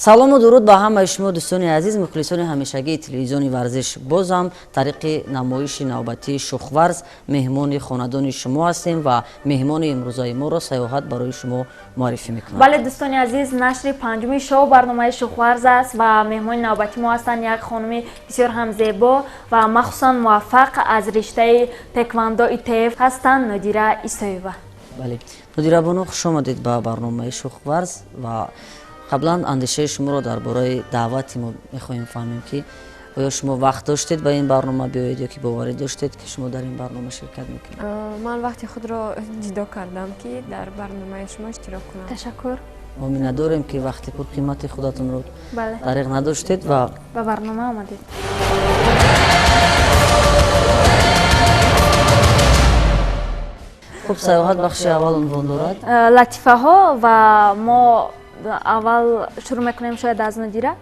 Салому дуруд ба ҳамаи шумо, дӯстони азиз, мухлисони ҳамешагии телевизиони Варзиш. Боз ҳам тариқи намоиши навбатии Шухварз меҳмони хонадони шумо ҳастем ва меҳмони имрӯзаи моро Саёҳат барои шумо муаррифӣ мекунад. Бале, дӯстони азиз, нашри панҷуми шоу барномаи Шухварз аст ва меҳмони навбатии мо ҳастанд як хонуми бисёр ҳам зебо ва махсусан муваффақ аз риштаи теквандо ИТФ ҳастанд, Нодира Исоева. Бале, Нодира бону, хуш омадед ба барномаи Шухварз ва қаблан андешаи шуморо дар бораи даъвати мо мехоҳем фаҳмем, ки оё шумо вақт доштед ба ин барнома биёед ё ки боварӣ доштед, ки шумо дар ин барнома ширкат мекунед? Ман вақти худро ҷудо кардам, ки дар барномаи шумо иштирок кунам. Ташаккур. Мо миннатдорем, ки вақти пурқимати худатонро дариғ надоштед ва ба барнома омадед. Хуб, Саёҳат, бахши аввал унвон дорад Латифаҳо, ва мо аввал шурӯъ мекунем шояд аз Нодира.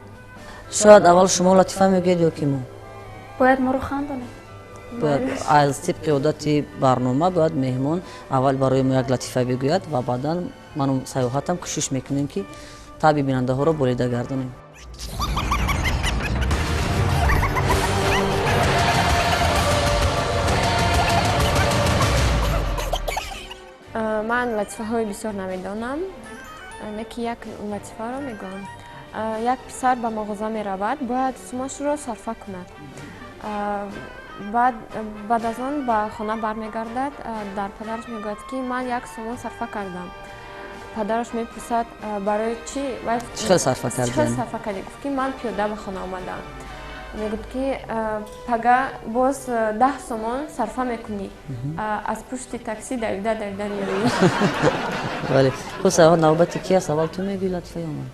Шояд аввал шумо латифа мегӯед ё ки мо? Бояд моро хандонед. Бояд аз тибқи одати барнома бояд меҳмон аввал барои мо як латифа бигӯяд ва баъдан ману Саёҳатам кӯшиш мекунем, ки таби бинандаҳоро болида гардонем. Ман латифаҳои бисёр намедонам, леки як латифаро мегӯям. Як писар ба мағоза меравад, бояд сумашро сарфа кунад. Баъд аз он ба хона бармегардад, дар падараш мегӯяд, ки ман як сомон сарфа кардам. Падараш мепурсад, барои чӣ? Чӣ хел сарфа кардӣ? Сарфа кардӣ? Гуфт, ки ман пиёда ба хона омадам. Мегӯяд, ки пага боз 10 сомон сарфа мекунӣ, аз пушти такси давида давида меоӣ. Бале, хуб, Саёҳат, навбати ки аст? Аввал ту мегӯӣ латифа ё ман?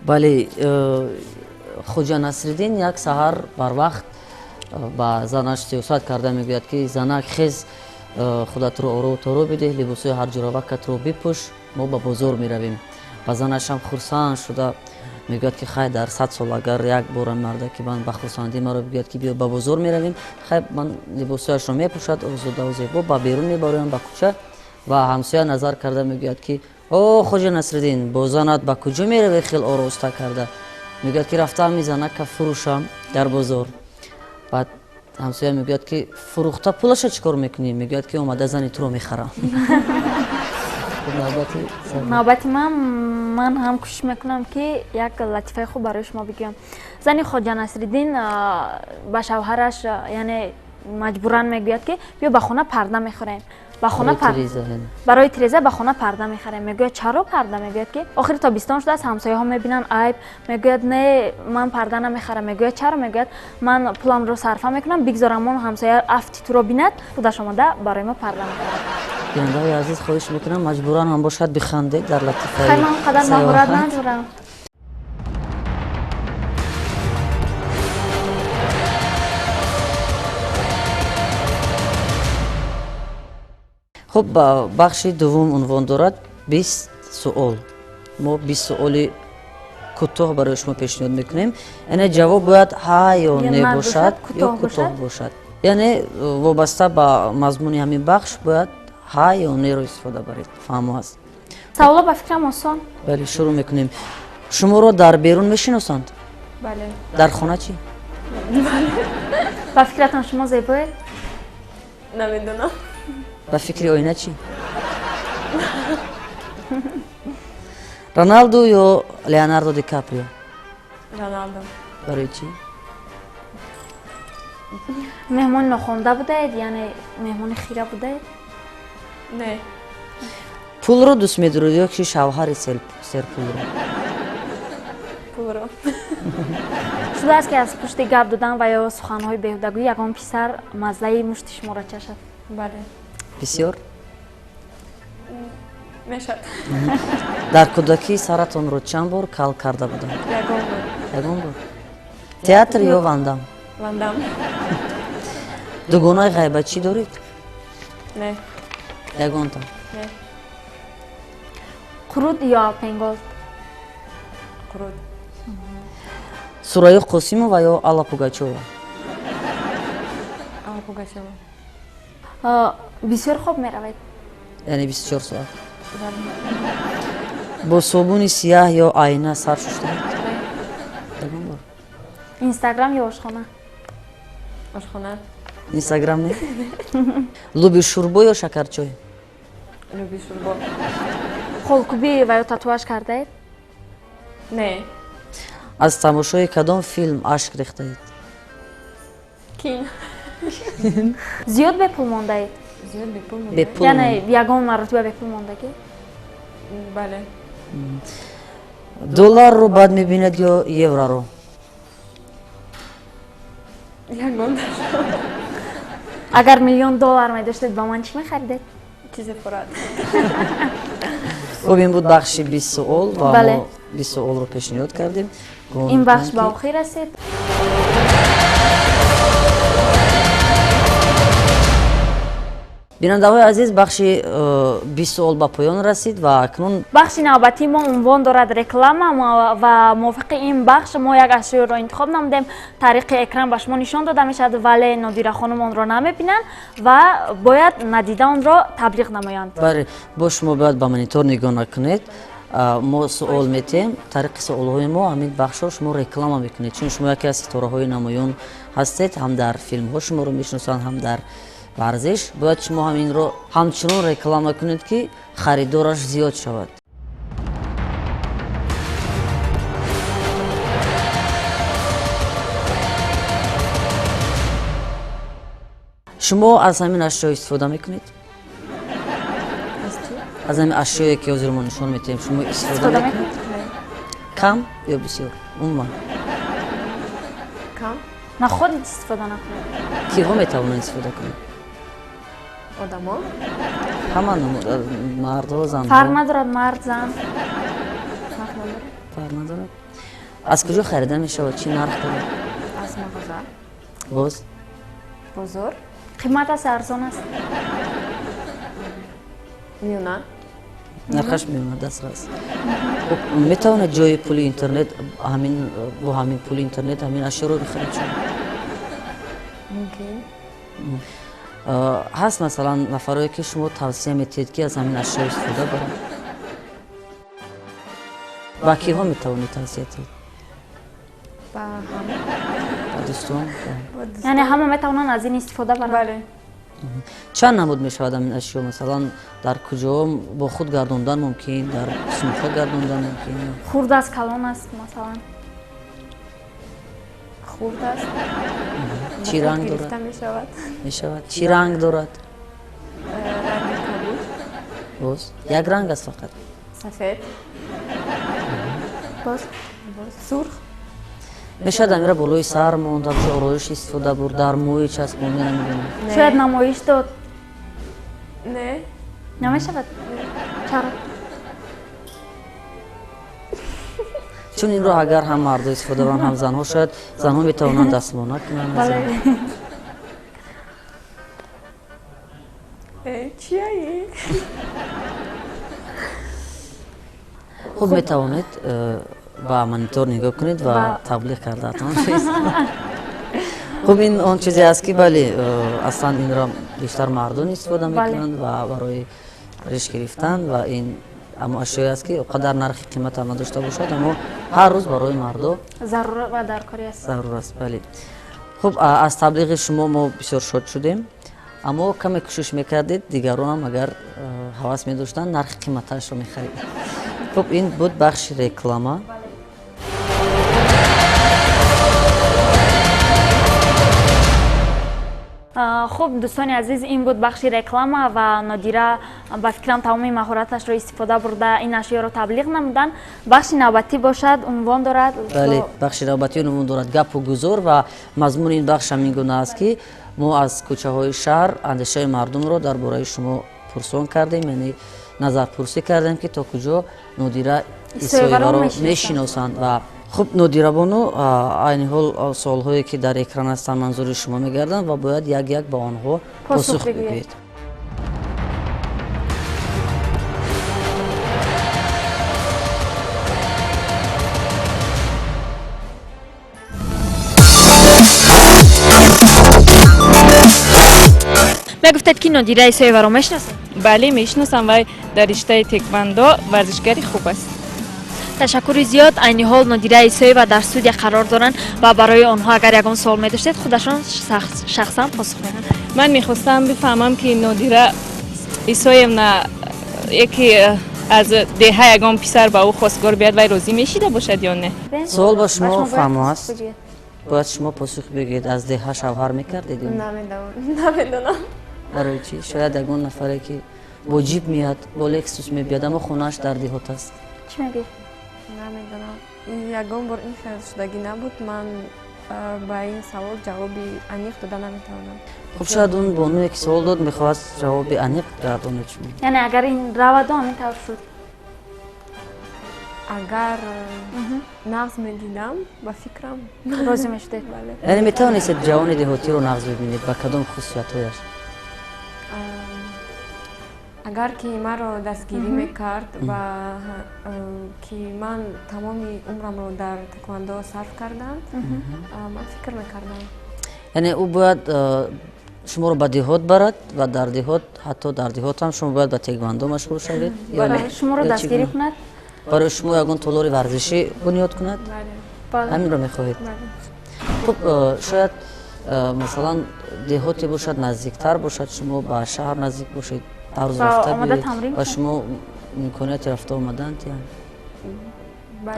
Бале, Хоҷа Насриддин як саҳар барвақт ба занаш сиёсат карда мегӯяд, ки занак, хез, худатро оро торо бидеҳ, либосҳои ҳарҷуравакатро бипӯш, мо ба бозор меравем. Ба занашам хурсанд шуда мегӯяд, ки хай, дар 100 сол агар як бора марда ки ман ба хурсандӣ маро бигӯяд, ки биё ба бозор меравем. Хай, ман либосҳояшро мепӯшад, озодаву зебо ба берун мебароям ба кӯча ва ҳамсоя назар карда мегӯяд, ки о, Хоҷа Насриддин, бо занат ба куҷо меравӣ хел ороста карда? Мегӯяд, ки рафтаам занака фурӯшам дар бозор. Баъд ҳамсоя мегӯяд, ки фурӯхта пулаша чӣ кор мекунӣ? Мегӯяд, ки омада зани туро мехарам. Навбати ман. Ман ҳам кӯшиш мекунам, ки як латифаи хуб барои шумо бигӯям. Зани Хоҷа Насриддин ба шавҳараш, яъне маҷбуран мегӯяд, ки биё ба хона парда мехӯрем, ба хона барои тиреза ба хона парда мехарем. Мегӯяд, чаро парда? Мегӯяд, ки охири тобистон шудааст, ҳамсояҳо мебинанд, айб. Мегӯяд, не, ман парда намехарам. Мегӯяд, чаро? Мегӯяд, ман пуламро сарфа мекунам, бигзорам он ҳамсоя афти туро бинад, худаш омада барои мо парда мехарад. Бинандаҳои азиз, хоҳиш мекунам, маҷбуран ҳам бошад, бихандед дар латифаи. Хай, ман қадар маҳорат надорам. Хуб, бахши дуввум унвон дорад 20 суол. Мо 20 суоли кӯтоҳ барои шумо пешниҳод мекунем, яъне ҷавоб бояд ҳа ё не бошад ё кӯтоҳ бошад, яъне вобаста ба мазмуни ҳамин бахш бояд ҳа ё неро истифода баред. Фаҳмо аст? Саволо ба фикрам осон. Бале, шурӯъ мекунем. Шуморо дар берун мешиносанд? Бале. Дар хона чӣ? Ба фикратон, шумо зебоед? Намедонам. Ба фикри оина чӣ? Роналду ё Леонардо Ди Каприо? Роналдо. Барои чӣ? Меҳмони нохонда будаед, яъне меҳмони хира будаед? Не. Пулро дӯст медоред ё ки шавҳари серпулро? Пулро. Шудааст, ки аз пушти гап додан ва ё суханҳои беҳудагӯӣ ягон писар маззаи мушти шуморо чашад? Бале. Бисёр? Мешавад. Дар кӯдакӣ саратонро чанд бор кал карда буданд? Ягон бор. Ягон бор. Театр ё Вандам? Вандам. Дугонаи ғайбатчӣ доред? Не. Ягонта? Не. Қуруд ё Алпенголд? Қуруд. Сурайё Қосимова ё Алла Пугачова? Алла Пугачова. Бисёр хоб меравед? Яъне 24 соат. Бо собуни сияҳ ё айна сар шуштаед? Ягон бор? Инстаграм ё ошхона? Ошхона. Инстаграм не? Луби шӯрбо ё шакарчой? Луби шӯрбо. Холкубӣ ва ё татуаж кардаед? Не. Аз тамошои кадом филм ашк рехтаед? Кин. Зиёд бепул мондаед? Зиёд бепул мондаед. Яъне ягон маротиба бепул мондагӣ? Бале. Долларро бад мебинед ё евроро? Ягон. Агар миллион доллар медоштед, ба ман чӣ мехаридед? Чизе фурад. Хуб, ин буд бахши 20 суол ва мо 20 суолро пешниҳод кардем. Ин бахш ба охир расид. Бинандаҳои азиз, бахши 20 суол ба поён расид ва акнун бахши навбатии мо унвон дорад реклама ва мувофиқи ин бахш мо як ашёро интихоб намудем. Тариқи экран ба шумо нишон дода мешавад, вале Нодира хонум онро намебинанд ва бояд надида онро таблиғ намоянд. Бале, бо шумо бояд ба монитор нигоҳ накунед. Мо суол метиҳем, тариқи суолҳои мо ҳамин бахшро шумо реклама мекунед, чун шумо яке аз ситораҳои намоён ҳастед, ҳам дар филмҳо шуморо мешиносанд, ҳам дар варзиш. Бояд шумо ҳам инро ҳамчунон реклама кунед, ки харидораш зиёд шавад. Шумо аз ҳамин ашё истифода мекунед? Аз ҳамин ашёе ки ҳозир мо нишон метиҳем, шумо истифода мекунед? Кам ё бисёр? Умуман кам. На, худат истифода накунед. Киҳо метавонанд истифода кунанд? Одамо? Ҳама мардҳо, занҳо. Фарқ надорад, мард, зан. Фарқ надорад. Фарқ надорад. Аз куҷо харида мешавад? Чӣ нарх дорад? Аз мағоза. Боз? Бозор. Қимат аст, арзон аст? Миёна. Нархаш миёна, дастрас. Метавонад ҷои пули интернет ҳамин бо ҳамин пули интернет ҳамин ашёро бихаред шумо? Мумкин. Ҳаст масалан нафарое ки шумо тавсия метиҳед, ки аз ҳамин ашё истифода баранд? Ба киҳо метавонед тавсия диҳед? Ба ҳама. Ба дӯстон? Яъне ҳама метавонанд аз ин истифода баранд? Бале. Чанд намуд мешавад ҳамин ашё? Масалан, дар куҷо бо худ гардондан мумкин, дар сумка гардондан мумкин? Хурд аст, калон аст масалан? Хурд аст. Чӣ ранг дорад? Мешавад. Мешавад. Чӣ ранг дорад? Ранги кабуд. Боз? Як ранг аст фақат? Сафед. Боз? Сурх. Мешавад амира болои сар монд, ҳамчун ороиш истифода бурд, дар мӯи часпонда, намедонам. Шояд намоиш дод. Не. Намешавад? Чаро? Чун инро агар ҳам мардо истифода баранд, ҳам занҳо, шояд занҳо метавонанд дастмона кунанд. Бале. Чияи? Хуб, метавонед ба монитор нигоҳ кунед ва таблиғ кардаатон. Хуб, ин он чизе аст, ки бале, аслан инро бештар мардон истифода мекунанд ва барои риш гирифтан, ва ин аммо ашёе аст, ки он қадар нархи қиматам надошта бошад, аммо ҳар рӯз барои мардо зарур ва даркорӣ аст. Зарур аст, бале. Хуб, аз таблиғи шумо мо бисёр шод шудем, аммо каме кӯшиш мекардед, дигаронам агар ҳавас медоштанд, нархи қиматашро мехариданд. Хуб, ин буд бахши реклама. Хуб, дӯстони азиз, ин буд бахши реклама ва Нодира ба фикрам тамоми маҳораташро истифода бурда ин ашёро таблиғ намуданд. Бахши навбатӣ бошад, унвон дорад. Бале, бахши навбатӣ унвон дорад гапу гузор ва мазмуни ин бахш ҳамин гуна аст, ки мо аз кӯчаҳои шаҳр андешаи мардумро дар бораи шумо пурсон кардем, яъне назарпурсӣ кардем, ки то куҷо Нодира Исоеваро мешиносанд. Ва хуб, Нодира бону, айни ҳол суолҳое ки дар экран ҳастанд манзури шумо мегарданд ва бояд як як ба онҳо посух бигӯед. Мегуфтед, ки Нодира Исоеваро мешиносед? Бале, мешиносам, вай дар риштаи теквандо варзишгари хуб аст. Ташаккури зиёд. Айни ҳол Нодира Исоева дар студия қарор доранд ва барои онҳо агар ягон суол медоштед, худашон шахсан посух медиҳанд. Ман мехостам бифаҳмам, ки Нодира Исоевна яке аз деҳа ягон писар ба ӯ хостгор биёяд, вай розӣ мешида бошад ё не? Суол ба шумо фаҳмо аст, бояд шумо посух бигӯед. Аз деҳа шавҳар мекардед? Намедонам. Барои чӣ? Шояд ягон нафаре, ки бо ҷип меяд, бо Лексус мебиёд, аммо хонааш дар деҳот аст. Чӣ мегӯед? Намедонам, ягон бор ин хел шудагӣ набуд. Ман ба ин савол ҷавоби аниқ дода наметавонам. Хуб, шояд он бонуе, ки савол дод, мехоҳад ҷавоби аниқ гардонад шумо. Яъне агар ин раваду ҳамин тавр шуд? Агар нағз медидам, ба фикрам, розӣ мешудед? Бале. Яъне метавонистед ҷавони деҳотиро нағз бибинед? Ба кадом хусусиятҳояш? Агар ки маро дастгирӣ мекард ва ки ман тамоми умрамро дар тэквондо сарф кардам, ман фикр мекардам. Яъне ӯ бояд шуморо ба деҳот барад ва дар деҳот, ҳатто дар деҳот ҳам шумо бояд ба тэквондо машғул шавед? Шуморо дастгирӣ кунад. Барои шумо ягон толори варзишӣ бунёд кунад, ҳаминро мехоҳед? Хуб, шояд, масалан, деҳоте бошад, наздиктар бошад, шумо ба шаҳр наздик бошед, ҳар рӯз рафта биёед ва шумо имконияти рафта омадан диҳанд.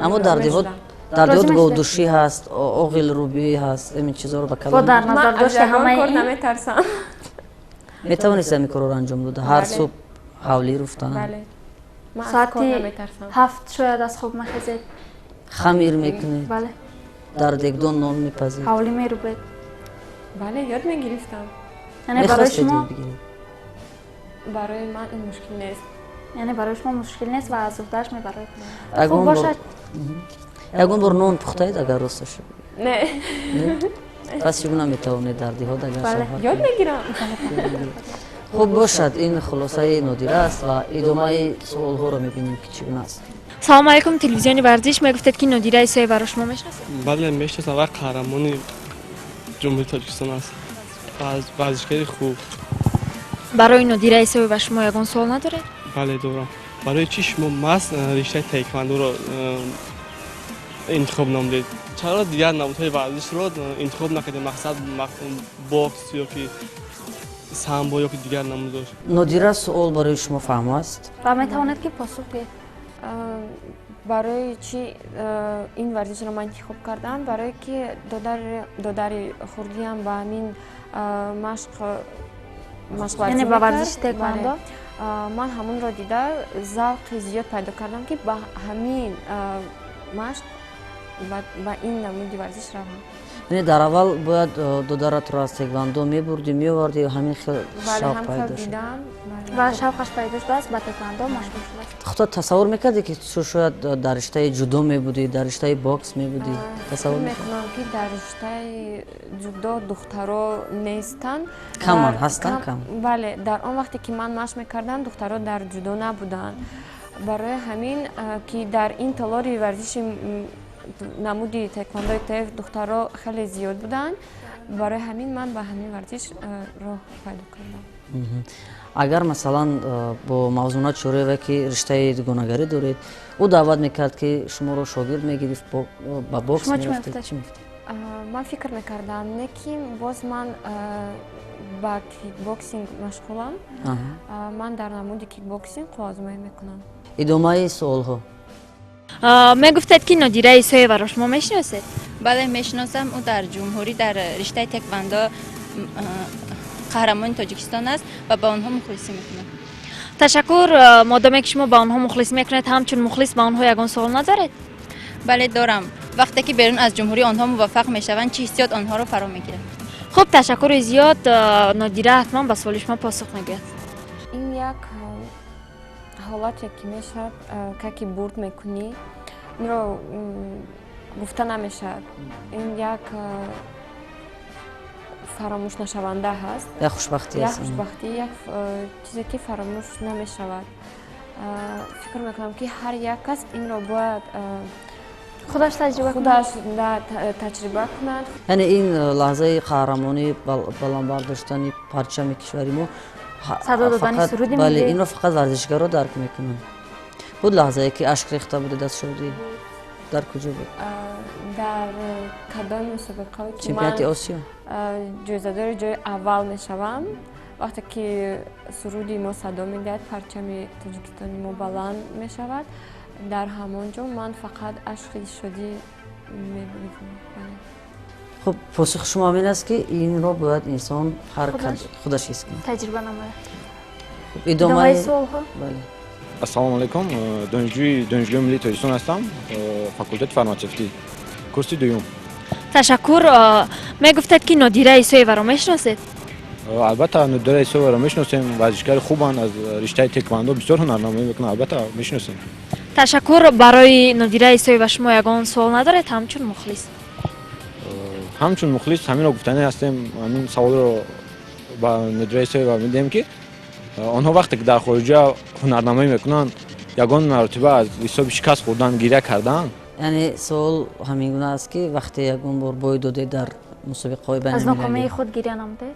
Аммо дар деҳот говдӯшӣ ҳаст, оғилрӯбӣ ҳаст, ҳамин чизоро ба Бо дар назар дошти ҳамаи кор наметарсам. Метавонед ҳамин корро анҷом дода? Ҳар субҳ ҳавлӣ руфтан? Соати 7 шояд аз хоб мехезед. Хамир мекунед? Бале. Дар дегдон нон мепазед? Ҳавлӣ мерубед? Бале, ёд мегирифтам. Яъне барои шумо Барои ман ин мушкил нест. Яъне барои шумо мушкил нест ва аз уҳдааш мебароед. Хуб бошад. Ягон бор нон пухтаед, агар росташ? Не. Пас чӣ гуна метавонед дар деҳот агар шавҳар? Ёд мегирам. Хуб бошад, ин хулосаи Нодира аст ва идомаи суолҳоро мебинем, ки чӣ гуна аст. Салому алайкум, телевизиони Варзиш. Мегуфтед, ки Нодира Исоеваро шумо мешиносед? Бале, мешиносам ва қаҳрамони Ҷумҳурии Тоҷикистон аст, варзишгари хуб. Барои Нодира Исоева шумо ягон суол надоред? Бале, дорам. Барои чӣ шумо маҳз риштаи таеквондоро интихоб намудед? Чаро дигар намудҳои варзишро интихоб накардед, мақсад, бокс ё ки самбо ё ки дигар намудош? Нодира, суол барои шумо фаҳмо аст. Ва метавонед, ки посух диҳед. Барои чӣ ин варзишро ман интихоб кардам? Барое ки додари хурдиам ба ҳамин машқ Яъне ба варзиши тэквондо. Ман ҳамонро дида, завқи зиёд пайдо кардам, ки ба ҳамин машқ, ба ин намуди варзиш равам. Яъне дар аввал бояд додаратро аз тэквондо мебурдӣ, меовардӣ, ҳамин хел шавқ пайдо шуд? Ва шавқаш пайдо шудааст, ба тэквондо машғул шудааст. Худо, тасаввур мекардӣ, ки ту шояд дар риштаи ҷудо мебудӣ, дар риштаи бокс мебудӣ? Тасаввур мекунам, ки дар риштаи ҷудо духтаро нестанд. Каман ҳастанд, кам. Бале, дар он вақте ки ман машқ мекардам, духтаро дар ҷудо набуданд. Барои ҳамин, ки дар ин толори варзиши намуди таеквондои ТФ духтаро хеле зиёд буданд, барои ҳамин ман ба ҳамин варзиш роҳ пайдо кардам. Агар, масалан, бо Мавзуна Чӯраева, ки риштаи дугонагарӣ доред, ӯ даъват мекард, ки шуморо шогирд мегирифт, ба бокс мерафтед, чӣ мегуфтед? Ман фикр мекардам, не ки боз ман ба кикбоксинг машғулам. Ман дар намуди кикбоксинг қувваозмоӣ мекунам. Идомаи суолҳо. Мегуфтед, ки Нодира Исоеваро шумо мешиносед? Бале, мешиносам. Ӯ дар ҷумҳурӣ дар риштаи тэквондо қаҳрамони Тоҷикистон аст ва ба онҳо мухлисӣ мекунам. Ташаккур. Модоме ки шумо ба онҳо мухлисӣ мекунед, ҳамчун мухлис ба онҳо ягон суол надоред? Бале, дорам. Вақте ки берун аз ҷумҳурӣ онҳо муваффақ мешаванд, чӣ ҳиссиёт онҳоро фаро мегирад? Хуб, ташаккури зиёд. Нодира ҳатман ба суоли шумо посух мегӯяд. Ин як ҳолате ки мешавад, ки бурд мекунӣ, инро гуфта намешавад. Ин як фаромӯшнашаванда ҳаст. Як хушбахтӣ. Як хушбахтӣ, як чизе, ки фаромӯш намешавад. Фикр мекунам, ки ҳар як кас инро бояд худаш таҷриба. Худаш таҷриба кунад. Яъне ин лаҳзаи қаҳрамонӣ, баланд бардоштани парчами кишвари мо, садо додани суруди бале, инро фақат варзишгаро дарк мекунанд. Буд лаҳзае ки ашк рехта будед аз шодӣ? Дар куҷо буд? Дар кадом мусобиқаҳо ки Чемпионати Осиё? Ҷоизадори ҷои аввал мешавам, вақте ки суруди мо садо медиҳад, парчами Тоҷикистони мо баланд мешавад, дар ҳамон ҷо ман фақат ашки шодӣ мебинам. Хуб, посухи шумо ҳамин аст, ки инро бояд инсон ҳар худаш ҳис кунад, таҷриба намояд. Идомаи суолҳо. Бале. Ассалому алайкум, донишҷӯи Донишгоҳи миллии Тоҷикистон ҳастам, факултети фарматсевтӣ, курси дуюм. Ташаккур. Мегуфтед, ки Нодира Исоеваро мешиносед? Албатта, Нодира Исоеваро мешиносем, варзишгари хубанд, аз риштаи теквандо бисёр ҳунарнамоӣ мекунанд, албатта мешиносем. Ташаккур. Барои Нодира Исоева шумо ягон суол надоред, ҳамчун мухлис? Ҳамчун мухлис ҳаминро гуфтанӣ ҳастем, ҳамин саволро ба Нодира Исоева медиҳем, ки онҳо вақте ки дар хориҷа ҳунарнамоӣ мекунанд, ягон маротиба аз ҳисоби шикаст хӯрдан гиря кардаанд? Яъне суол ҳамин гуна аст, ки вақте ягон бор бой додед дар мусобиқаҳои аз нокомии худ гиря намудед?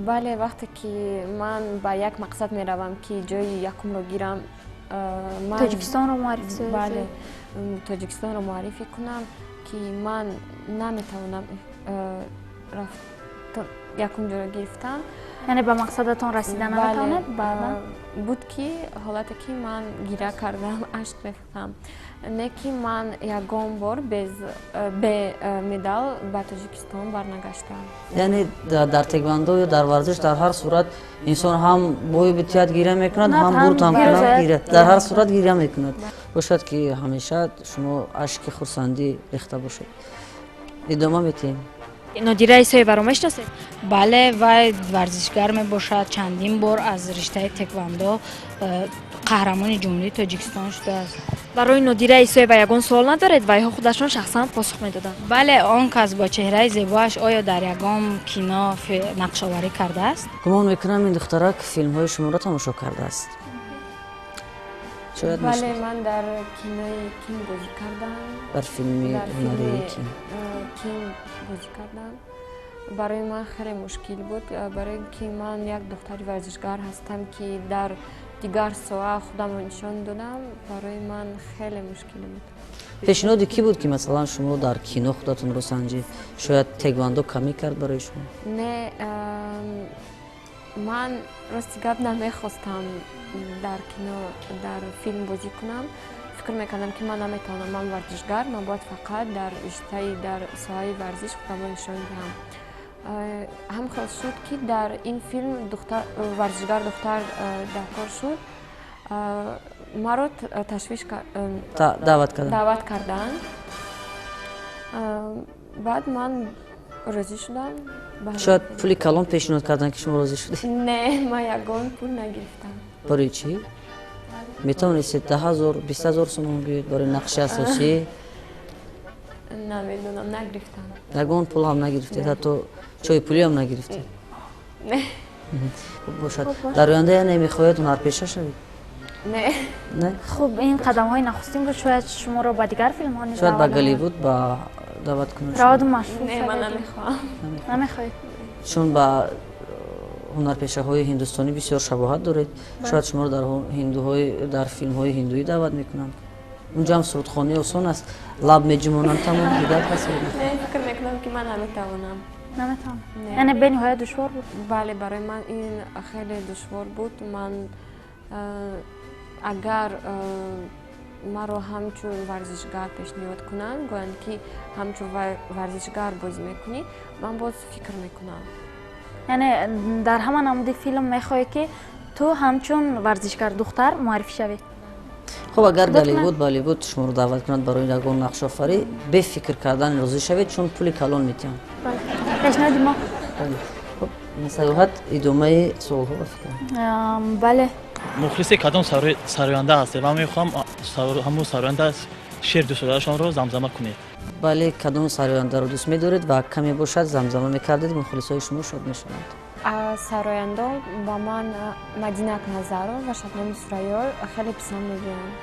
Бале, вақте ки ман ба як мақсад меравам, ки ҷои якумро гирам, Тоҷикистонро муаррифӣ. Бале, Тоҷикистонро муаррифӣ кунам, ки ман наметавонам якум ҷоро гирифтан. Яъне ба мақсадатон расида наметавонед баъдан? Буд ки ҳолате, ки ман гиря кардам, ашк рехтам, не ки ман ягон бор бе медал ба Тоҷикистон барнагаштам. Яъне дар теквандо ё дар варзиш дар ҳар сурат инсон ҳам бой битиҳад гиря мекунад, ҳам бурд ҳам кунад гиря, дар ҳар сурат гиря мекунад. Бошад, ки ҳамеша шумо ашки хурсандӣ рехта бошед. Идома метиҳем. Нодира Исоеваро мешиносед? Бале, вай варзишгар мебошад, чандин бор аз риштаи теквандо қаҳрамони Ҷумҳурии Тоҷикистон шудааст. Барои Нодира Исоева ягон суол надоред? Вайҳо худашон шахсан посух медоданд. Бале, он кас бо чеҳраи зебоаш оё дар ягон кино нақшоварӣ кардааст? Гумон мекунам, ин духтарак филмҳои шуморо тамошо кардааст. Шояд. Бале, ман дар кинои Ким бозӣ кардам. Дар филми ҳунарии Ким. Ким бозӣ кардам. Барои ман хеле мушкил буд, барои ки ман як духтари варзишгар ҳастам, ки дар дигар соҳа худамро нишон додам, барои ман хеле мушкил буд. Пешниҳоди кӣ буд, ки масалан шумо дар кино худатонро санҷед? Шояд теквандо камӣ кард барои шумо? Не, ман рости гап намехостам дар кино, дар филм бозӣ кунам. Фикр мекардам, ки ман наметавонам, ман варзишгар, ман бояд фақат дар риштаи, дар соҳаи варзиш худамро нишон диҳам. Ҳам хел шуд, ки дар ин филм варзишгар духтар дар кор шуд, маро ташвиш даъват карданд. Баъд ман розӣ шудам. Шояд пули калон пешниҳод карданд, ки шумо розӣ шудед? Не, ман ягон пул нагирифтам. Барои чӣ? Метавонистед 10 000, 20 000 сомон гӯед барои нақши асосӣ. Намедонам, нагирифтам. Ягон пул ҳам нагирифтед, ҳатто чойпулиам нагирифтед? Не. Хуб бошад. Дар оянда яъне мехоҳед ҳунарпеша шавед? Не. Не. Хуб, ин қадамҳои нахустин буд, шояд шумо ба дигар филмҳо низ Шояд ба Голливуд ба даъват кунад. Раваду машҳур. Не, ман намехоҳам. Намехоҳед? Чун ба ҳунарпешаҳои ҳиндустонӣ бисёр шабоҳат доред, шояд шуморо дар ҳиндуҳои дар филмҳои ҳиндуӣ даъват мекунанд. Унҷо ҳам сурудхонӣ осон аст, лаб меҷумонанд, тамом, дигар кас. Не, фикр мекунам, ки ман наметавонам. Наметавонам? Яъне бениҳоят душвор буд? Бале, барои ман ин хеле душвор буд. Ман агар маро ҳамчун варзишгар пешниҳод кунанд, гӯянд, ки ҳамчун варзишгар бозӣ мекунӣ, ман боз фикр мекунам. Яъне дар ҳама намуди филм мехоҳӣ, ки ту ҳамчун варзишгар духтар муаррифӣ шавӣ? Хуб, агар Голливуд, Болливуд шуморо даъват кунад барои ягон нақшофарӣ, бефикр кардан розӣ шавед, чун пули калон метиҳанд. Пешниҳоди мо. Хуб, саёҳат, идомаи суолҳо ба фикрам. Бале. Мухлиси кадом сароянда ҳастед ва мехоҳам ҳамун сароянда шеър дӯстдорашонро замзама кунед. Бале, кадом сарояндаро дӯст медоред ва каме бошад замзама мекардед, мухлисҳои шумо шод мешаванд. Сарояндо ба ман Мадина Акназарова ва Шабнами Сурайё хеле писанд мебиёянд.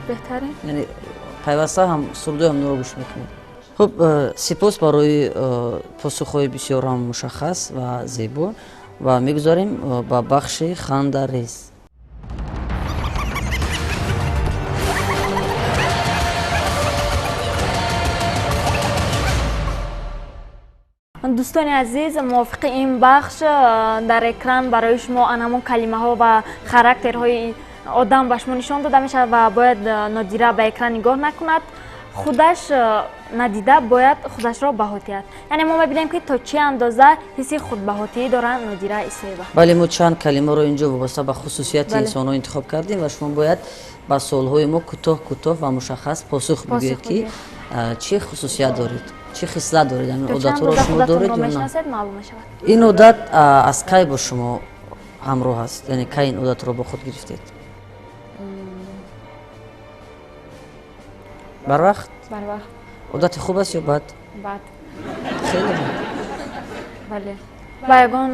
Беҳтарин. Яъне пайваста ҳам сурудои ҳамонро гӯш мекунед. Хуб, сипос барои посухҳои бисёр ҳам мушаххас ва зебо ва мегузарем ба бахши хандарез. Дӯстони азиз, мувофиқи ин бахш дар экран барои шумо ан ҳамон калимаҳо ва характерҳои одам ба шумо нишон дода мешавад ва бояд Нодира ба экран нигоҳ накунад, худаш надида бояд худашро баҳо диҳад. Яъне мо мебинем, ки то чӣ андоза ҳисси худбаҳотӣ дорад Нодира Исоева. Бале, мо чанд калимаро инҷо вобаста ба хусусияти инсонҳо интихоб кардем ва шумо бояд ба суолҳои мо кӯтоҳ кӯтоҳ ва мушаххас посух бигӯед, ки чӣ хусусият доред, чӣ хислат доред, ҳамин одатҳоро шумо доред ё на. Маълум мешавад. Ин одат аз кай бо шумо ҳамроҳ аст, яъне кай ин одатро бо худ гирифтед? Барвақт? Барвақт. Одати хуб аст ё бад? Бад. Хеле бад. Бале. Ба ягон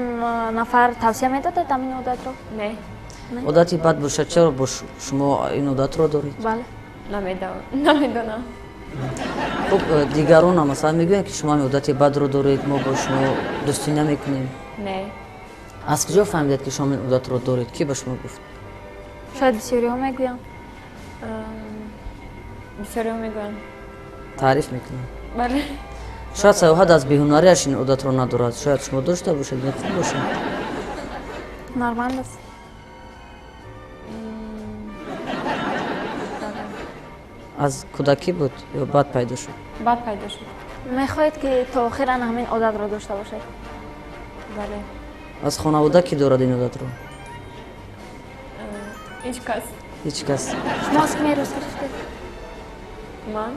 нафар тавсия медодед ҳамин одатро? Не. Одати бад бошад, чаро бо шумо ин одатро доред? Бале. Намедонам. Хуб, дигаронам масалан мегӯянд, ки шумо ҳамин одати бадро доред, мо бо шумо дӯстӣ намекунем? Не. Аз куҷо фаҳмидед, ки шумо ин одатро доред? Кӣ ба шумо гуфт? Шояд бисёриҳо мегӯянд. Бисёриҳо мегӯянд. Таъриф мекунанд. Бале. Шояд Саёҳат аз беҳунариаш ин одатро надорад, шояд шумо дошта бошед, ин хуб бошад. Нормал аст. Аз кӯдакӣ буд ё баъд пайдо шуд? Баъд пайдо шуд. Мехоҳед, ки то охир ана ҳамин одатро дошта бошед? Бале. Аз хонавода кӣ дорад ин одатро? Ҳеҷ кас. Ҳеҷ кас. Шумо аз кӣ мерос гирифтед? Ман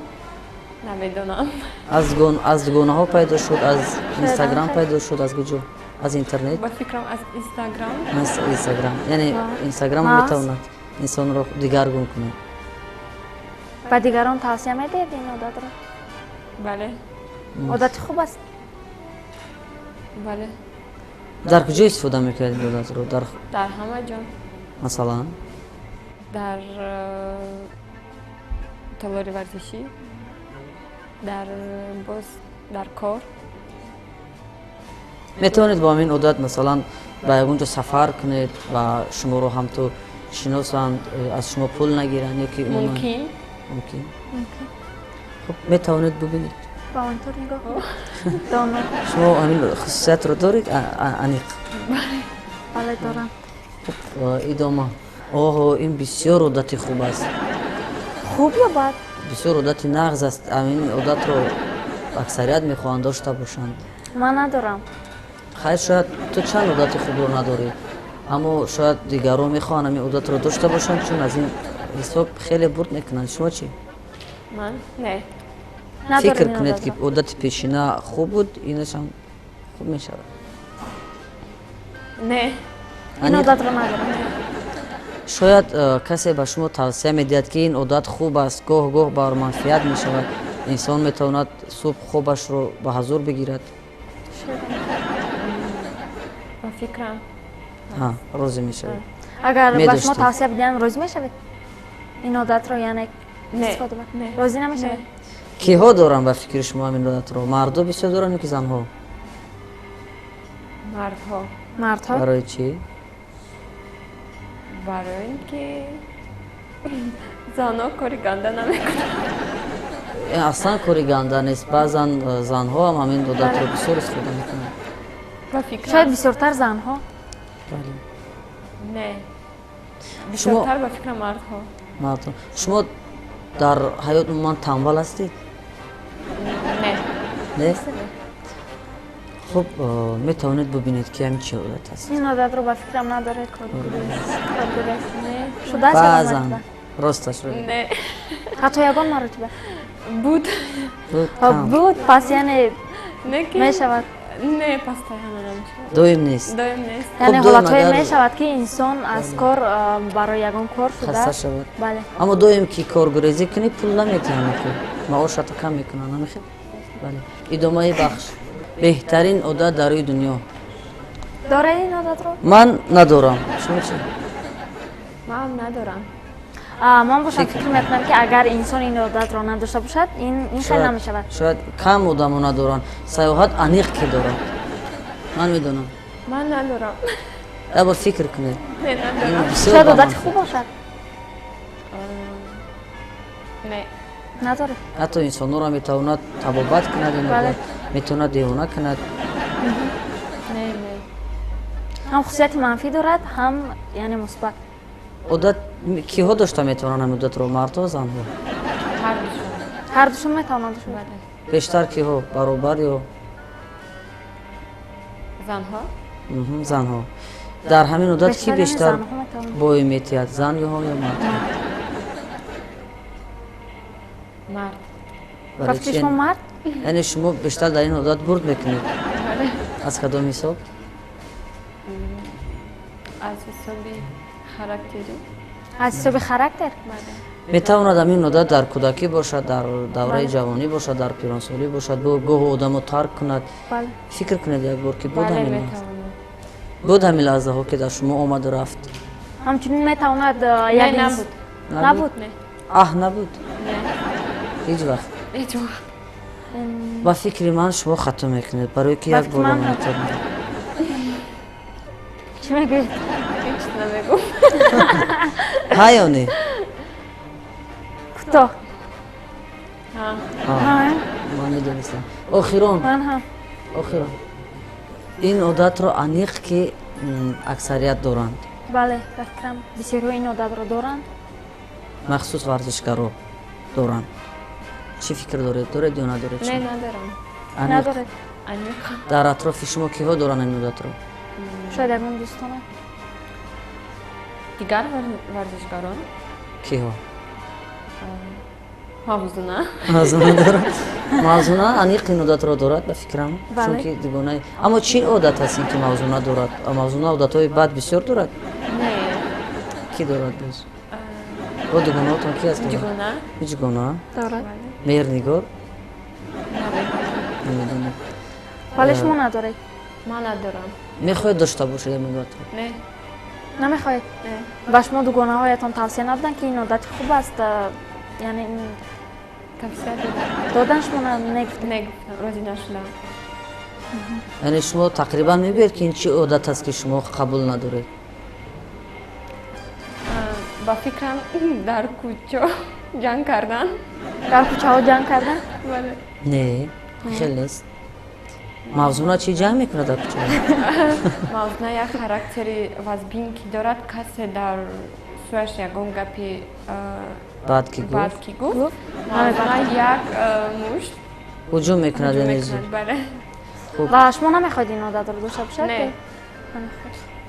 намедонам. Аз дугонаҳо пайдо шуд, аз Инстаграм пайдо шуд, аз куҷо? Аз интернет? Ба фикрам, аз Инстаграм. Аз Инстаграм. Яъне Инстаграм метавонад инсонро дигаргун кунад. Ба дигарон тавсия медиҳед ин одатро? Бале. Одати хуб аст? Бале. Дар куҷо истифода мекунед ин одатро? Дар ҳама ҷо. Масалан? Дар толори варзишӣ, дар боз дар кор. Метавонед бо ҳамин одат масалан ба ягон ҷо сафар кунед ва шуморо ҳамту шиносанд, аз шумо пул нагиранд ё ки? Мумкин. Мумкин. Хуб, метавонед бубинед. Ба монитор нигоҳ доно. Шумо ҳамин хусусиятро доред аниқ? Бале, дорам. Хуб, идома. Оҳо, ин бисёр одати хуб аст. Хуб ё бад? Бисёр одати нағз аст. Ҳамин одатро аксарият мехоҳанд дошта бошанд. Ман надорам. Хайр, шояд ту чанд одати хубро надорӣ, аммо шояд дигарон мехоҳанд ҳамин одатро дошта бошанд, чун аз ин ҳисоб хеле бурд мекунанд. Шумо чӣ? Ман не. Фикр кунед, ки одати пешина хуб буд, инашам хуб мешавад. Не. Ин одатро надорам. Шояд касе ба шумо тавсия медиҳад, ки ин одат хуб аст, гоҳ гоҳ бар манфиат мешавад, инсон метавонад субҳ хобашро ба ҳазур бигирад. Ба фикрам. Розӣ мешавед? Агар ба шумо тавсия бидиҳам, розӣ мешавед ин одатро, яъне истифода? Розӣ намешавед? Киҳо доранд ба фикри шумо ҳамин одатро? Мардо бисёр доранд ё ки занҳо? Мардҳо. Мардҳо. Барои чӣ? Барои ин ки занҳо кори ганда намекунанд. Аслан кори ганда нест. Баъзан занҳо ҳам ҳамин одатро бисёр истифода мекунанд. Шояд бисёртар занҳо. Бале. Не, бисёртар ба фикрам мардҳо. Мардҳо. Шумо дар ҳаёт умуман танбал ҳастед? Не. Не. Хуб, метавонед бубинед, ки ҳамин чӣ одат аст. Ин одатро ба фикрам надоред. Баъзан росташро. Не. Ҳатто ягон маротиба? Буд. Буд, пас яъне мешавад. Не, постоянно намешавад. Доим нест. Доим нест. Яъне ҳолатҳое мешавад, ки инсон аз кор барои ягон кор шуда хаста шавад. Бале. Аммо доим ки коргурезӣ кунӣ, пул наметиҳанд, маошато кам мекунанд, намехел. Бале, идомаи бахш. Беҳтарин одат дар рӯи дунё. Доред ин одатро? Ман надорам. Шумо чӣ? Ман надорам. Ман бошам, фикр мекунам, ки агар инсон ин одатро надошта бошад, ин хел намешавад. Шояд кам одамо надоранд. Саёҳат аниқ ки дорад, ман медонам. Ман надорам. Як бор фикр кунед. Шояд одати хуб бошад. Не. Надоред? Ҳатто инсонҳоро метавонад табобат кунад, метавонад девона кунад. Не, не. Ҳам хусусияти манфӣ дорад, ҳам яъне мусбат. Одат киҳо дошта метавонанд ҳамин одатро, мардҳо, занҳо? Ҳардушон метавонанд дошта. Бештар киҳо, баробар ё занҳо? Занҳо. Дар ҳамин одат ки бештар бой метиҳад, зан ё мард? Мард. Ба фикри шумо мард? Яъне шумо бештар дар ин одат бурд мекунед? Аз кадом ҳисоб? Аз ҳисоби характерӣ. Аз ҳисоби характер? Метавонад ҳамин одат дар кӯдакӣ бошад, дар давраи ҷавонӣ бошад, дар пиронсолӣ бошад, гоҳу одамо тарк кунад. Фикр кунед як бор, ки буд ҳамин буд ҳамин лаҳзаҳо, ки дар шумо омаду рафт? Ҳамчунин метавонад. Набуд. Набуд? Аҳ, набуд? Ҳеҷ вақт? Ҳеҷ вақт. Ба фикри ман, шумо хато мекунед, барое ки як бор метавонад. Чӣ мегӯед? Ҳеҷ намегӯм. Ҳа ё не? Кӯтоҳ. Ман медонистам. Охирон, охирон, ин одатро аниқ ки аксарият доранд. Бале, ба фикрам, бисёриҳо ин одатро доранд. Махсус варзишгаро доранд. Чӣ фикр доред, доред ё надоред? Не, надорам. Надоред? Аниқ. Дар атрофи шумо киҳо доранд ин одатро? Шояд ягон дӯстона. Дигар варзишгарон. Киҳо? Мавзуна. Мавзуна дорад. Мавзуна аниқ ин одатро дорад, ба фикрам, чунки дугонаи. Аммо чӣ одат аст ин, ки Мавзуна дорад? Мавзуна одатҳои бад бисёр дорад? Не. Кӣ дорад боз? Бо дугонаотон ки аст? Миҷгона. Миҷгона дорад. Меҳрнигор? Намедонам. Вале шумо надоред? Ман надорам. Мехоҳед дошта бошед ин одатро? Не. Намехоҳед? Ба шумо дугонаҳоятон тавсия надоданд, ки ин одати хуб аст, яъне тавсия доданд? Додан, шумо негуфтед? Негуфтам, розӣ нашудам. Яъне шумо тақрибан мегӯед, ки ин чӣ одат аст, ки шумо қабул надоред? Ба фикрам, дар кӯчо ҷанг кардан. Дар кӯчаҳо ҷанг кардан? Бале. Не, хел нест. Мавзуна чӣ ҷанг мекунад дар кӯчаҳо? Мавзуна як характери вазбин ки дорад, касе дар сӯяш ягон гапи бад ки бад ки гуфт, мавзуна як мушт ҳуҷум мекунад. Бале. Ва шумо намехоҳед ин одатро дошта бошед? Не.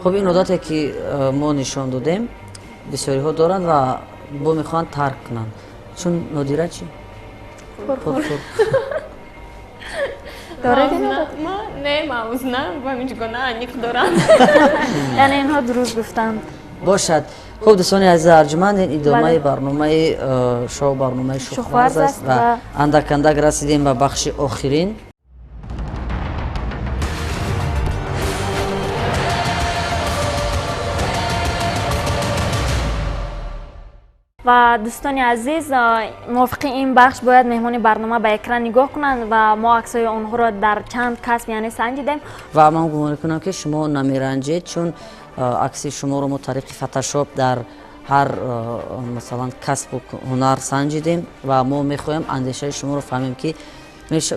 Хуб, ин одате, ки мо нишон додем, бисёриҳо доранд ва бо мехоҳанд тарк кунанд. Чун Нодира чӣ? Пурхур доред ин одат? Не, мавзуна ва миҷгона аниқ доранд. Яъне инҳо дуруст гуфтанд. Бошад. Хуб, дӯстони азиз арҷуманд, ин идомаи барномаи шоу барномаи Шухварз аст ва андак андак расидем ба бахши охирин. Ва дӯстони азиз, мувофиқи ин бахш бояд меҳмони барнома ба экран нигоҳ кунанд ва мо аксҳои онҳоро дар чанд касб яъне санҷидем. Ва ман гумон мекунам, ки шумо намеранҷед, чун акси шуморо мо тариқи фотошоп дар ҳар, масалан, касбу ҳунар санҷидем ва мо мехоҳем андешаи шуморо фаҳмем, ки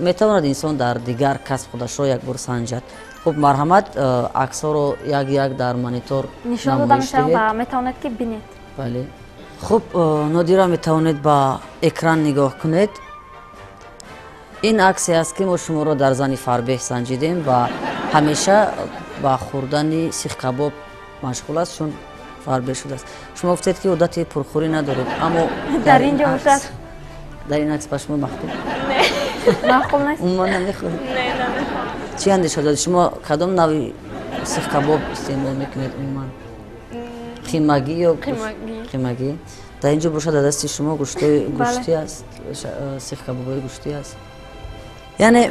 метавонад инсон дар дигар касб худашро як бор санҷад. Хуб, марҳамат, аксҳоро як як дар монитор нишон дода мешаванд ва метавонед, ки бинед. Бале. Хуб, Нодира, метавонед ба экран нигоҳ кунед. Ин аксе аст, ки мо шуморо дар зани фарбеҳ санҷидем ва ҳамеша ба хӯрдани сихкабоб машғул аст, чун фарбеҳ шудааст. Шумо гуфтед, ки одати пурхӯрӣ надоред, аммо дар ин ҷо бошад. Дар ин акс ба шумо маъқул? Маъқул нест. Умуман намехӯред? Не, намехоҳам. Чӣ андеша доред? Шумо кадом нави сихкабоб истеъмол мекунед умуман, қимагӣ ё қимагӣ? Дар ин ҷо бошад, дар дасти шумо гӯштӣ аст, сихкабобҳои гӯштӣ аст. Яъне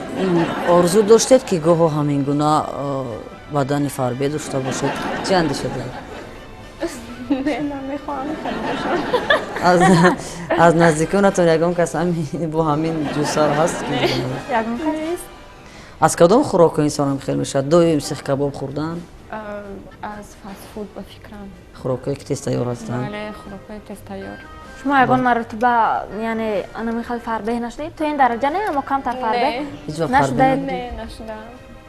орзу доштед, ки гоҳо ҳамин гуна бадани фарбе дошта бошед? Чӣ андеша доред? Не, намехоҳам хеле бошам. Аз наздиконатон ягон кас бо ҳамин ҷусар ҳаст? Ягон кас нест. Аз кадом хӯрокҳо инсонам хел мешавад? Доим сихкабоб хӯрдан? Аз фастфуд, ба фикрам. Хӯрокҳое, ки тез тайёр ҳастанд? Бале, хӯрокҳои тез тайёр. Шумо ягон маротиба, яъне, анами хел фарбеҳ нашудед? То ин дараҷа не, аммо камтар фарбеҳ Ҳеҷ вақт? Нашудаед? Не, нашудаам.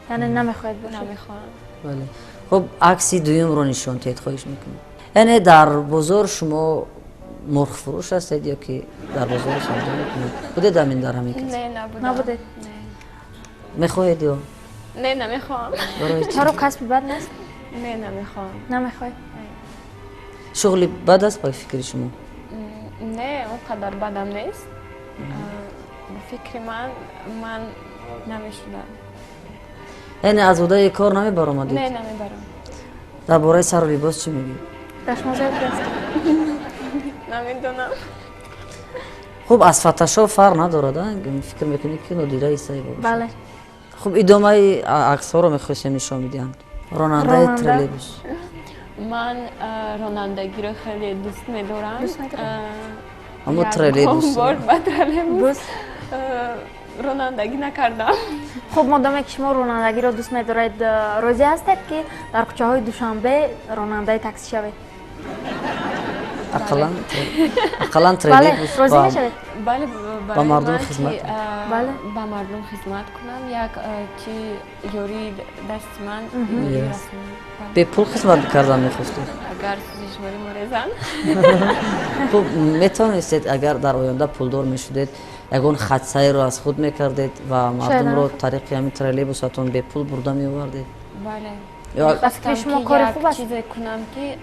Яъне намехоҳед бошед? Намехоҳам. Бале, хуб, акси дуюмро нишон диҳед, хоҳиш мекунам. Яъне дар бозор шумо мурғфурӯш ҳастед ё ки дар бозор савдо мекунед? Будед ҳамин дар ҳамин кас? Не, набудам. Набудед? Не. Мехоҳед ё? Не, намехоҳам. Барои чӣ? Чаро, касби бад нест? Не, намехоҳам. Намехоҳед? Шуғли бад аст ба фикри шумо? Не, он қадар бадам нест. Ба фикри ман, ман намешудам. Яъне аз уҳдаи кор намебаромадед? Не, намебарам. Дар бораи сару либос чӣ мегӯед? Дар шумо зеб аст? Намедонам. Хуб, аз фотошоп фарқ надорад, фикр мекунед, ки Нодира Исаева бошад? Бале. Хуб, идомаи аксҳоро мехостем нишон бидиҳанд. Ронандаи Ронанда. троллейбус. Ман ронандагиро хеле дӯст медорам. Дӯст медоред? Аммо Ягон троллейбус. бор ба троллейбус Бус. Ронандагӣ накардам. Хуб, модоме ки шумо ронандагиро дӯст медоред, розӣ ҳастед, ки дар кӯчаҳои Душанбе ронандаи таксӣ шавед? Ақаллан Бале, троллейбус розӣ мешавед? Бале, ба барои мардум ман, хизмат. ки Бале. ба мардум хизмат кунам, як чи ёрии дасти ман ёрӣ Yes. расонам. Бале. Бепул хизмат кардан мехостед? Агар сӯзишворӣ морезан. Хуб, метавонистед, агар дар оянда пулдор мешудед, ягон хатсайрро аз худ мекардед ва мардумро тариқи ҳамин троллейбусатон бепул бурда меовардед? Бале. Ё Ба фикри Мехостам, шумо ки кори як хуб аст? чизе кунам, ки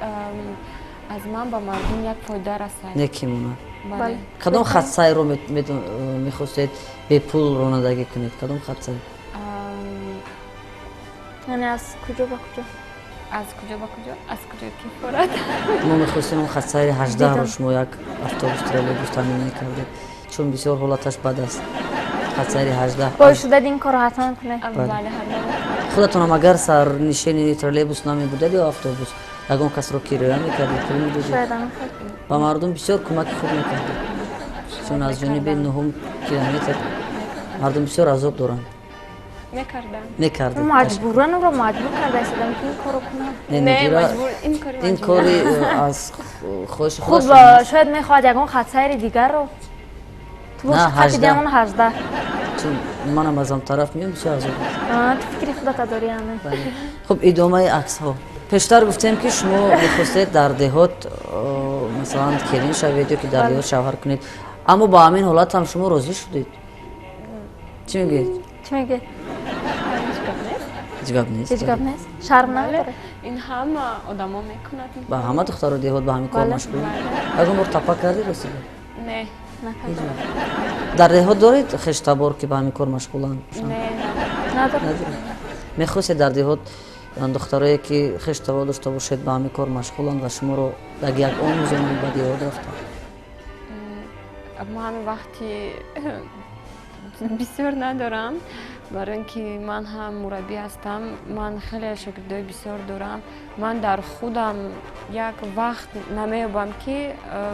аз ман ба мардум як фоида расад. Неки монад. Бале. Кадом хатсайрро мехостед бепул ронандагӣ кунед, кадом хатсайр? Яъне аз куҷо ба куҷо? Аз куҷо ба куҷо, аз куҷо ки форад. Мо мехостем он хатсайри 18-ро Дидам. шумо як автобус, троллейбус таъмин мекардед, чун бисёр ҳолаташ бад аст, хатсайри 18. Бояд шудед, ин корро ҳатман кунед. Бале, ҳатман. Худатонам агар сарнишини троллейбус намебудед ё автобус, ягон касро кироя мекардед, пул медодед? Шояд ҳамин хел. Ба мардум бисёр кӯмаки хуб мекардед, чун аз ҷониби нуҳум километр мардум бисёр азоб доранд. Мекардам. Мекардед? Маҷбуран, ӯро маҷбур карда истодам, ки ин корро кунад. Не, Не, Нодира, маҷбур, ин кори ин маҷбур. кори аз хоҳиши Хуб, худашон аст. шояд мехоҳад ягон хатсайри дигарро ту На, боши, хати 18. ҳамон 18. Чун манам аз он тараф меом, бисёр азоб аст. Ту фикри худата дорӣ, аме. Бале. Хуб, идомаи аксҳо. Пештар гуфтем, ки шумо мехостед дар деҳот масалан келин шавед ё ки дар деҳот шавҳар кунед, аммо ба ҳамин ҳолат ҳам шумо розӣ шудед. Чӣ мегӯед? Чӣ мегӯед? Ҳеҷ гап нест. Ҳеҷ гап нест? Ҳеҷ гап нест, шарм Бале, надоред? ин ҳама одамо мекунад. Ба ҳама духтаро деҳот ба ҳамин кор Бале. машғул. Ягон бор тапа кардед, ростида? Не. Накардам. Дар деҳот доред хештабор, ки ба ҳамин кор машғуланд? Не. Надорам. Надоред. Мехостед дар деҳот духтарое, ки хештабор дошта бошед, ба ҳамин кор машғуланд ва шуморо як як омӯзонанд, ба деҳот рафтанд? Ман вақти бисёр надорам, барои ин ки ман ҳам мураббӣ ҳастам, ман хеле шогирдои бисёр дорам. Ман дар худам як вақт намеёбам, ки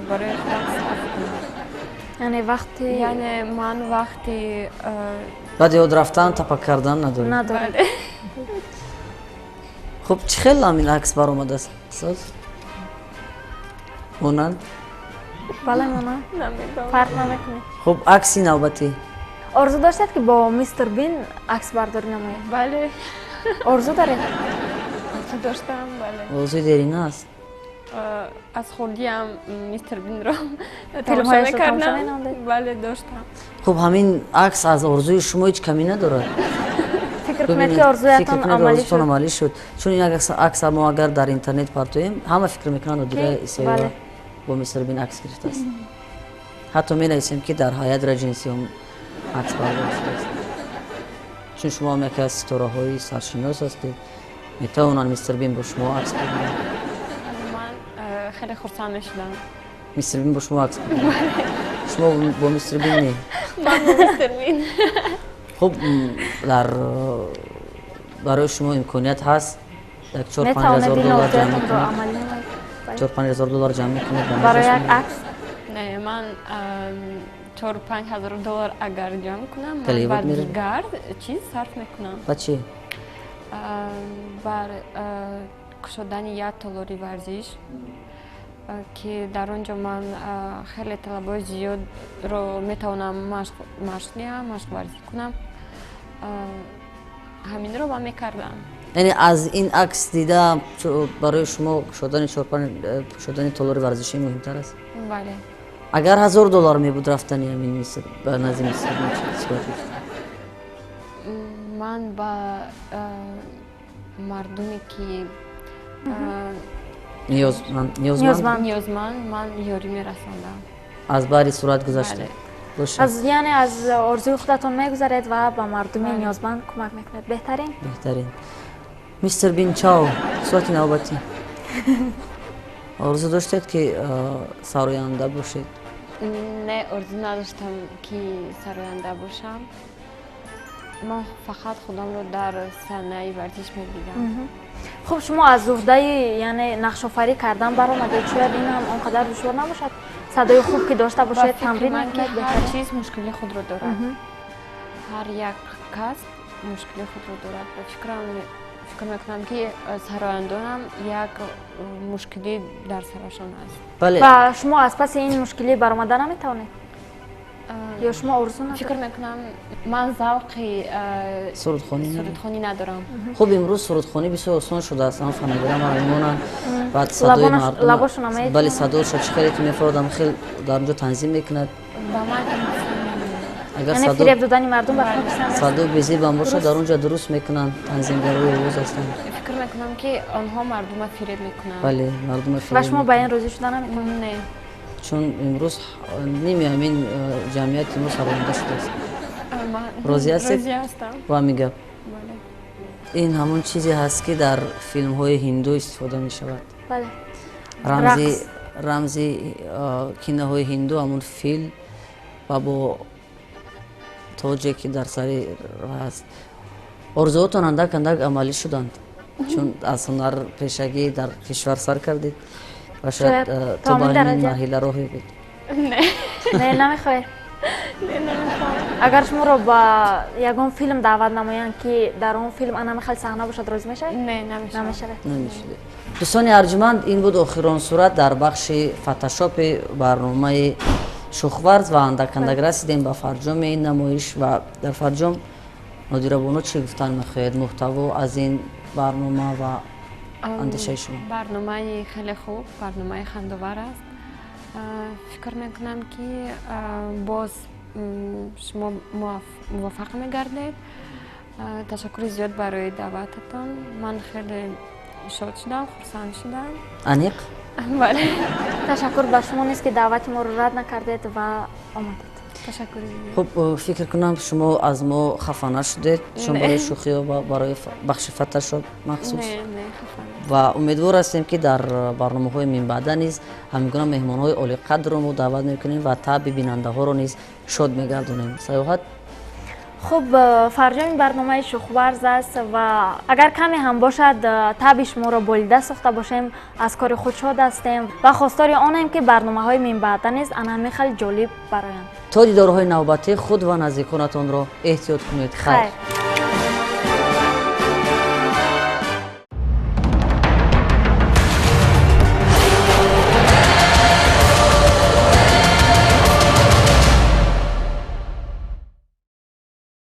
барои худам сарф кунам. Яъне вақти Яъне ман вақти Ба деҳот рафтан, тапа кардан надоред? Надорам. Бале. Хуб, чӣ хел ҳамин акс баромадааст, соз монанд? Бале, монанд. Намедонам. Фарқ намекунед. Хуб, акси навбатӣ. Орзу доштед, ки бо Мистер Бин акс бардорӣ намоед? Бале. Орзу доред? Орзу доштам, бале. Орзуи дерина аст. Аз хурдиам Мистер Бинро тамошо Филмҳояшро тамошо мекардам. менамудед? Бале, доштам. Хуб, ҳамин акс аз орзуи шумо ҳеҷ камӣ надорад. Фикр кунед, Бибинед, ки орзуятон фикр кунед, амалӣ орзутон шуд. Амалӣ шуд, чун ин акса мо агар дар интернет партоем, ҳама фикр мекунанд, Нодира Исоева Бале. бо Мистер Бин акс гирифтааст. Ҳатто менависем, ки дар ҳаят Редженси акс бардор шудааст, чун шумо ҳам яке аз ситораҳои саршинос ҳастед, метавонанд Мистер Бин бо шумо акс бигиранд. Ман хеле хурсанд мешудам. Мистер Бин бо шумо акс бигирад, шумо бо Мистер Бин не? Ман бо Мистер Бин. Хуб, дар барои шумо имконият ҳаст, як 4-5 Метавонед ҳазор ин доллар ҷамъ орзуятонро мекунед. амалӣ намоед. Бале. 4-5 ҳазор доллар ҷамъ мекунед, ба Барои назар як шумо? акс? Не, ман 4-5 ҳазор доллар агар ҷамъ кунам, ман Голливуд ба меравед? дигар чиз сарф мекунам. Ба чӣ? Бар кушодани як толори варзиш, ки дар он ҷо ман хеле талабои зиёдро метавонам машқ диҳам, машқварзӣ кунам. Ҳаминро ман мекардам. Яъне аз ин акс дида барои шумо шудани чорпан, шудани толори варзишӣ муҳимтар аст? Бале. Агар $1000 мебуд, рафтани ҳамин ба назди мистер сурат гирифт? Ман ба мардуме ки ниёзманд, ниёзманд, ман ёрӣ мерасондам. Аз баҳри сурат гузашта. Аз яъне аз орзуи худатон мегузаред ва ба мардуми ниёзманд кӯмак мекунед. Беҳтарин. Беҳтарин. Мистер Бин, чао. Сурати навбатӣ. Орзу доштед, ки сароянда бошед? Не, орзу надоштам, ки сароянда бошам. Ман фақат худамро дар саҳнаи варзиш мебидам. Хуб, шумо аз уҳдаи яъне нақшофарӣ кардан баромадед. Шояд ин ҳам он қадар душвор набошад, садои хуб ки дошта бошед, тамрин мекунед. Ҳар чиз мушкили худро дорад, ҳар як касб мушкили худро дорад. Ба фикрам, фикр мекунам, ки сарояндонам як мушкилӣ дар сарашон аст. Ва шумо аз паси ин мушкилӣ баромада наметавонед ё шумо орзу надоред? Фикр мекунам, ман завқи сурудхонӣ надорам. Хуб, имрӯз сурудхонӣ бисёр осон шудааст. Ам фонограмма мемонанд, баъд садои мардум, бале, садоша чӣ хеле ки мефородам, хел дар онҷо танзим мекунад. Ба ман Агар яъне фиреб додани мардум ба шумо писанд аст? Садо безебам бошад, дар онҷо дуруст мекунанд, танзимгарои овоз ҳастанд. Фикр мекунам, ки онҳо мардума фиреб мекунанд. Бале, мардума фиреб. Ва шумо ба ин розӣ шуда наметавонед? Не. Чун имрӯз ними ҳамин ҷамъияти мо сароянда шудааст. Розӣ ҳастед бо ҳамин гап? Ин ҳамон чизе ҳаст, ки дар филмҳои ҳинду истифода мешавад. Рамзи киноҳои ҳинду ҳамон фил ва бо тоҷе, ки дар сари ҳаст. Орзуотон андак андак амалӣ шуданд, чун аз ҳунарпешагӣ дар кишвар сар кардед ва шояд то ба ҳамин марҳила роҳ ёбед. Не, намехоҳед? Агар шуморо ба ягон филм даъват намоянд, ки дар он филм ана хел саҳна бошад, розӣ мешавед? Не, намешавад. Намешавед. Дӯстони арҷманд, ин буд охирон сурат дар бахши фотошопи барномаи Шухварз ва андак андак расидем ба фарҷоми ин намоиш. Ва дар фарҷом, Нодирабоно, чӣ гуфтан мехоҳед? Муҳтаво аз ин барнома ва андешаи шумо. Барномаи хеле хуб, барномаи хандовар аст. Фикр мекунам, ки боз шумо муваффақ мегардед. Ташаккури зиёд барои даъвататон. Ман хеле шод шудам, хурсанд шудам. Аниқ. Бале. Ташаккур ба шумо низ, ки даъвати моро рад накардед ва омадед. Ташаккури. Хуб, фикр кунам, шумо аз мо хафа нашудед, чун барои шӯхиҳо ва барои бахши фотошоп махсус. Ва умедвор ҳастем, ки дар барномаҳои минбаъда низ ҳамин гуна меҳмонҳои олиқадрро мо даъват мекунем ва таъби бинандаҳоро низ шод мегардонем. Саёҳат. Хуб, фарҷоми барномаи Шухварз аст ва агар каме ҳам бошад, таъби шуморо болида сохта бошем, аз кори худ шод ҳастем ва хостори онем, ки барномаҳои минбаъда низ ана ҳамин хел ҷолиб бароянд. То дидорҳои навбатӣ худ ва наздиконатонро эҳтиёт кунед. Хайр.